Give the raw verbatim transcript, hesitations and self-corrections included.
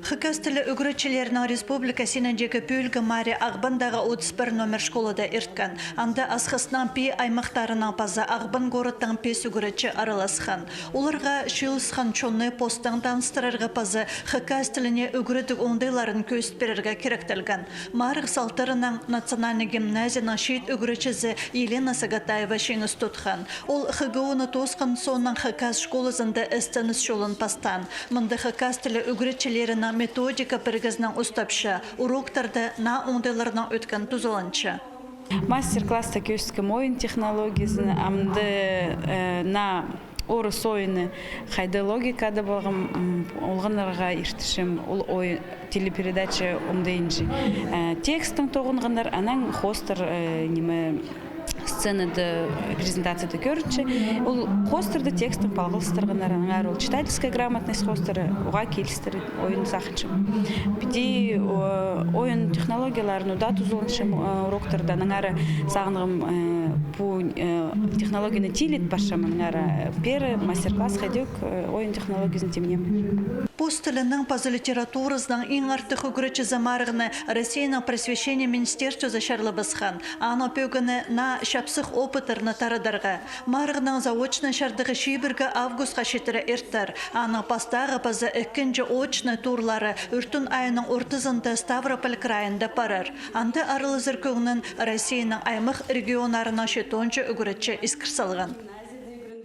Хакас тілі ӱгретчілерінің республика синіндегі пӧлгі марығ Ағбандағы отыс пір номер школада ирткен. Анда Асхыстың пис аймахтарынаң паза Ағбан городтаң пис ӱгретчі араласхан. Оларға чыылысхан чонны постаң таныстырарға паза хакас тіліне ӱгредіг оңдайларын кӧзіт пирерге киректелген. Марығ салтарынаң национальный гимназияның чиит ӱгретчізі Елена Сагатаева чиңіс тутхан. Ол ХГУ-ны тоосхан соонаң хакас школазында істеніс чолын пастаан. Мында хакас тілі ӱгретчілерінің методика пірігізінең устапча, уроктарда наа оңдайларнаң ӧткін тузаланча. Мастер-класста кӧзіткем ойын технологиязын, амды, э, наа орыс ойыны, хайда логикада полған, м, олғаннарға иртірчем, ол ойын, телепередача оңдайынҷа. Э, текстің тоғынғаннар, анаң хоостар, э, ниме, сценада, презентацияда кӧрінче. Ол хоостарды текстің палғалыстырғаннар, аннаңар ол читательская грамотность хоостары, уғаа килістір ойын сағынчам. Піди, о, ойын технологияларын удаа тузаланчам, э, уроктарда, аннаңар сағынғам, э, пу, э, технологияны тилет парчам, аннаңар, э, пеер мастер-класс хайдағ, э, ойын технологиязын тимнем. Пос тілінің паза литературазының иң артых ӱгретчізі марығны Россияның просвещение министерствозы чарлабысхан. Аның пӧгіні наа чапсых опыттарны тарадарға. Марығның заочнай чардығы чибіргі августха читіре иртер. Аның пастағы паза ікінҷі очнай турлары ӱртӱн айының ортызында Ставрополь крайында парар. Анда аралазар кӧңнін Россияның аймах регионнарынаң читонҷа ӱгретчі искір салған.